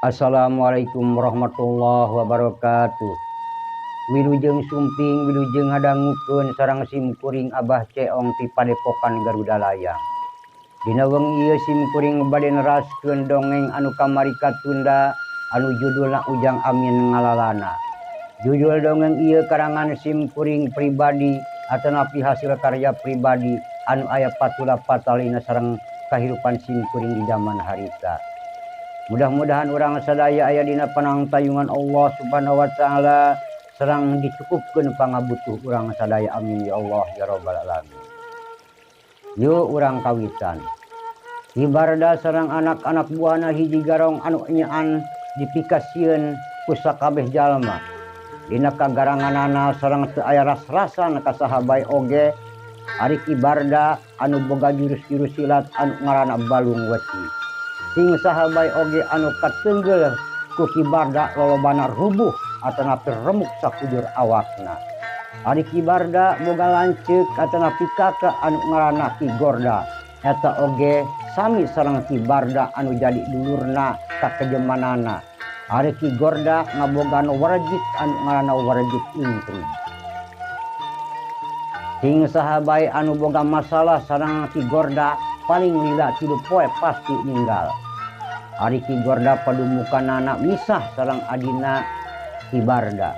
Assalamualaikum warahmatullahi wabarakatuh. Wilujeng sumping, wilujeng ngadangukeun sareng simkuring Abah Ceong ti Padepokan Garuda Layang. Dina wengi ieu simkuring bade neraskeun dongeng anu kamari katunda anu judulna Ujang Amin Ngalalana. Judul dongeng ieu karangan simkuring pribadi atanapi hasil karya pribadi anu aya patula patalina sareng kahirupan simkuring di zaman harita. Mudah-mudahan urang sadaya aya dina panangtayungan Allah Subhanahu wa taala sareng dicukupkeun pangabutuh urang sadaya, amin ya Allah ya rabbal alamin. Yuk urang kawitan. Ki Barda sareng anak-anak buahna hiji garong anu nyaan dipikasieun ku sakabeh jalma. Dina kagaranganana sareng teu aya ras-rasan ka saha bae oge. Ari Ki Barda anu boga jurus-jurus silat anu ngaranna Balung Wesi. Sing saha bae oge anu katenggel ku Ki Barda lolobana rubuh atanapi remuk sakujur awakna. Ari Ki Barda boga lanceuk atanapi kakak anu ngaranna Ki Gorda. Eta oge sami sareng Ki Barda anu jadi dulurna kakejemanana. Ari Ki Gorda ngabogaan warjit anu ngaranna Warjit Ingkring. Sing saha bae anu boga masalah sareng Ki Gorda paling lila 3 poe pasti ninggal. Ari Ki Gorda padumukanana misah sareng adina Ki Barda.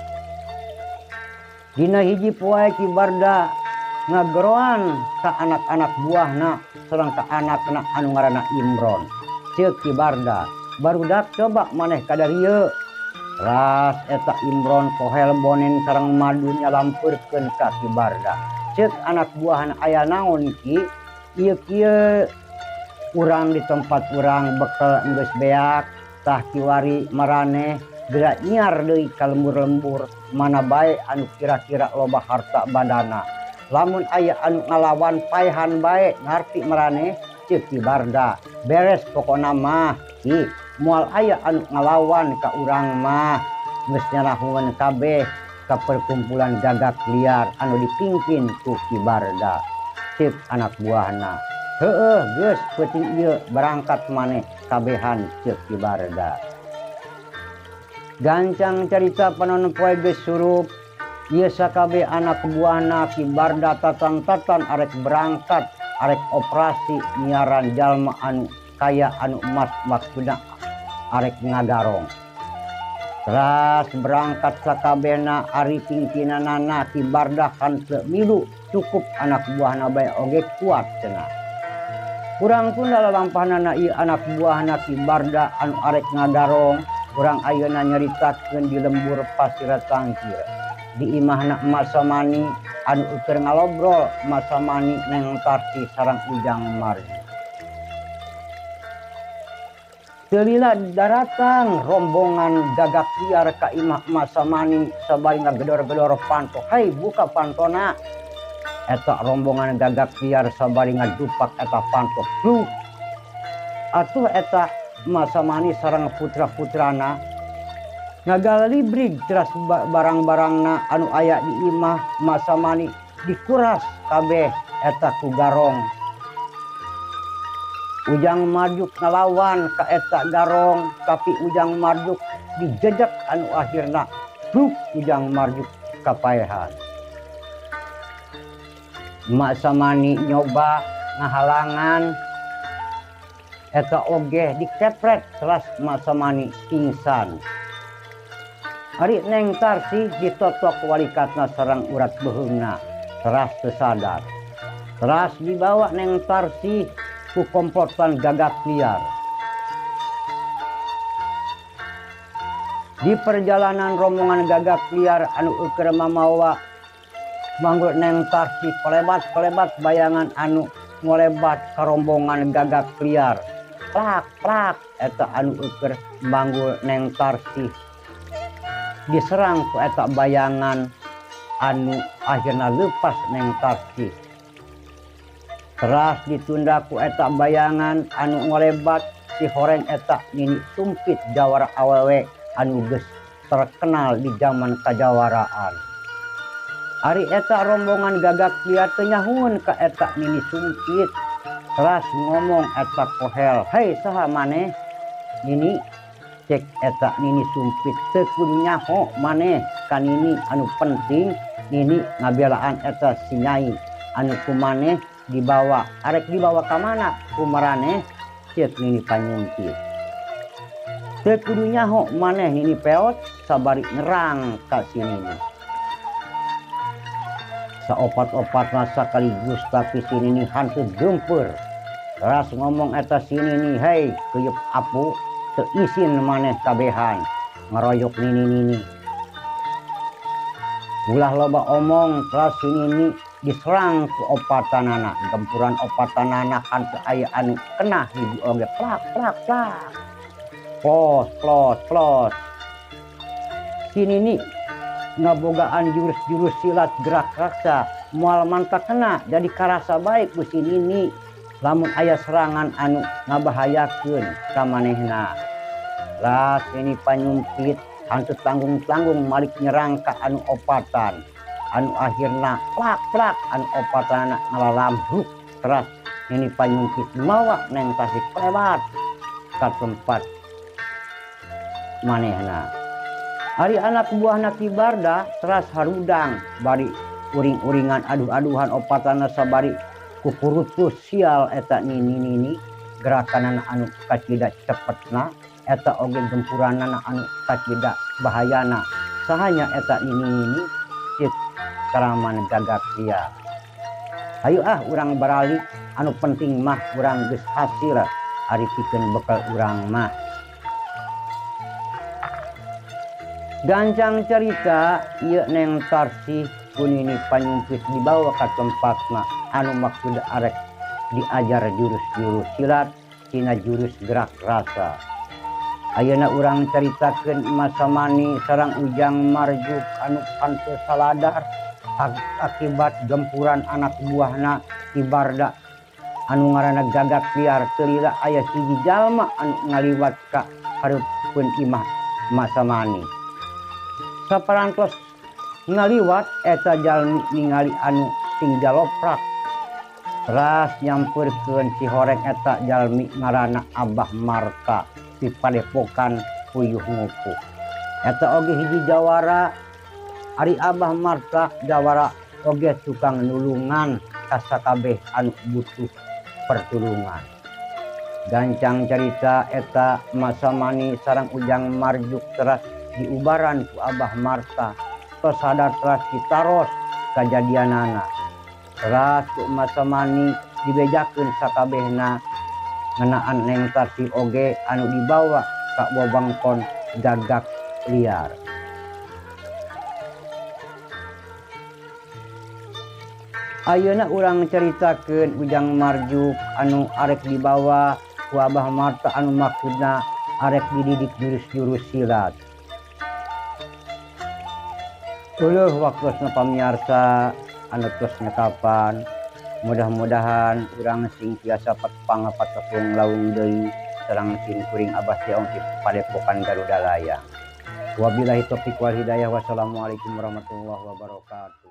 Dina hiji poe Ki Barda ngageroan ka anak-anak buahna sareng ka anakna anu ngaranna Imron. Ceuk Ki Barda, barudak coba maneh kadarieu. Ras eta Imron kohel bonen sareng madu nyalampeurkeun ka Ki Barda. Ceuk anak buahna, aya naon Ki? Ieu kieu urang di tempat urang bekel enggeus beak tah kiwari maraneh geura nyiar deui ka lembur-lembur mana bae anu kira-kira loba harta bandana. Lamun aya anu ngalawan paehan bae ngarti maraneh. Ceuk Ki Barda, beres pokona mah Ki, moal aya anu ngalawan ka urang mah. Geus nyarahueun kabeh ka perkumpulan gagak liar anu dipimpin ku Ki Barda. Ceuk anak buahna, heueuh geus peuting ieu berangkat maneh kabehan. Ceuk Ki Barda. Gancang carita panon poe geus surup. Ieu sakabeh anak buahna Ki Barda tatang-tatan arek berangkat arek operasi nyiaran jalma anu kaya anu emas maksudna arek ngagarong. Teras berangkat sakabehna ari pimpinanana Ki Barda henteu milu, cukup anak buahna bae oge kuat cenah. Urang tunda lalampahanana ieu anak buahna Ki Barda anu arek ngagarong, urang ayeuna nyaritakeun di lembur Pasir Tangkir. Di imahna Emak Samani anu keur ngalobrol Emak Samani neng Tarsi sareng Ujang Mardi. Teu lila daratang rombongan gagak liar ka imah Emak Samani sabari ngagedor-gedor panto. Hei buka pantona. Eta rombongan gagak liar sabari ngadupak eta panto. Pluk. Atuh eta Emak Samani sareng putra-putrana ngagalibrig teras barang-barangna anu aya di imah Emak Samani dikuras kabeh eta ku garong. Ujang Marjuk ngalawan ka eta garong, tapi Ujang Marjuk dijejek anu akhirna pluk Ujang Marjuk kapaehan. Emak Samani nyoba ngahalangan eta oge dikepret teras Emak Samani pingsan. Ari Neng Tarsi ditotok walikatna sareng urat beuheungna teras teu sadar. Teras dibawa Neng Tarsi ku komplotan gagak liar. Di perjalanan rombongan gagak liar anu keur mamawa manggul Neng Tarsi pelebat-pelebat bayangan anu ngolebat ka rombongan gagak liar. Plak plak eta anu keur manggul Neng Tarsi diserang ku eta bayangan anu akhirna lepas Neng Tarsi. Teras ditunda ku eta bayangan anu ngolebat si horeng eta nini sumpit jawara awewe anu geus terkenal di zaman kajawaraan. Ari eta rombongan gagak liar teu nyahueun ka eta nini sumpit. Teras ngomong eta kohel, hei saha maneh nini? Cek eta Nini Sumpit teu kudu nyaho maneh ka Nini, anu penting Nini ngabelaan eta si Nyai anu ku maneh dibawa, arek dibawa ka mana ku maraneh. Cek Nini Panyumpit teu kudu nyaho maneh Nini Peot sabari nyerang ka si Nini. Saopat-opatna sakaligus tapi si Nini hanteu geumpeur. Teras ngomong eta si Nini, hei keuyeub apu, teu isin maneh kabehan ngaroyok Nini-nini. Ulah loba omong. Teras si Nini diserang ku opatanana. Gempuran opatanana hanteu aya anu kena hiji oge. Plak plak plak, plos plos plos. Si Nini ngabogaan jurus-jurus silat gerak raksa moal mantak kena, jadi karasa baik ku si Nini lamun aya serangan anu ngabahayakeun ka manehna. Las Nini Panyumpit hanteu tanggung-tanggung malik nyerang ka anu opatan, anu akhirna plak plak anu opatan ngalalambruk. Teras Nini Panyumpit mawa Neng Tasik lewat ka tempat manehna. Ari anak buahna Ki Barda teras harudang bari uring-uringan aduh-aduhan opatana sabari kukurutus. Sial eta Nini-nini, gerakanana anu kacida cepetna eta oge gempuranana anu kacida bahayana. Sahanya eta Nini-nini? Cek karaman gagak dia. Hayu ah urang baralik, anu penting mah urang geus hasil ari pikeun bekal urang mah. Gancang cerita ieu Neng Tarsih ku Nini Panyumpit dibawa ka tempatna anu maksud arek diajar jurus-jurus silat tina jurus gerak rasa. Ayeuna urang caritakeun Masamani sareng Ujang Marjuk anu hanteu saladar akibat gempuran anak buahna Ki Barda anu ngaranna Gagak Liar. Teu lila aya hiji jalma anu ngaliwat ka hareupeun imah Masamani. Saparantos ngaliwat eta jalmi ningali anu sing jaloprak. Teras nyamperkeun si horeng eta jalmi ngaranna Abah Marta di padepokan Puyuh Ngupuh. Eta oge hiji jawara. Ari Abah Marta jawara oge tukang nulungan ka sakabeh anu butuh pertulungan. Gancang carita eta Masamani sareng Ujang Marjuk teras diubaran ku Abah Marta. Tos sadar teras ditaros kajadianana. Teras ku Masamani dibejakeun sakabehna ngeunaan Neng Tarsih oge anu dibawa ka wewengkon Gagak Liar. Ayeuna urang caritakeun Ujang Marjuk anu arek dibawa ku Abah Marta anu maksudna arek dididik jurus-jurus silat. Uluh waktosna pamiarsa anu tos nyekapan, mudah-mudahan urang sing tiasa patepang laung deui sareng sim kuring Abah Ceong di Padepokan Garuda Layang. Wabillahi taufiq wal hidayah. Wassalamualaikum warahmatullahi wabarakatuh.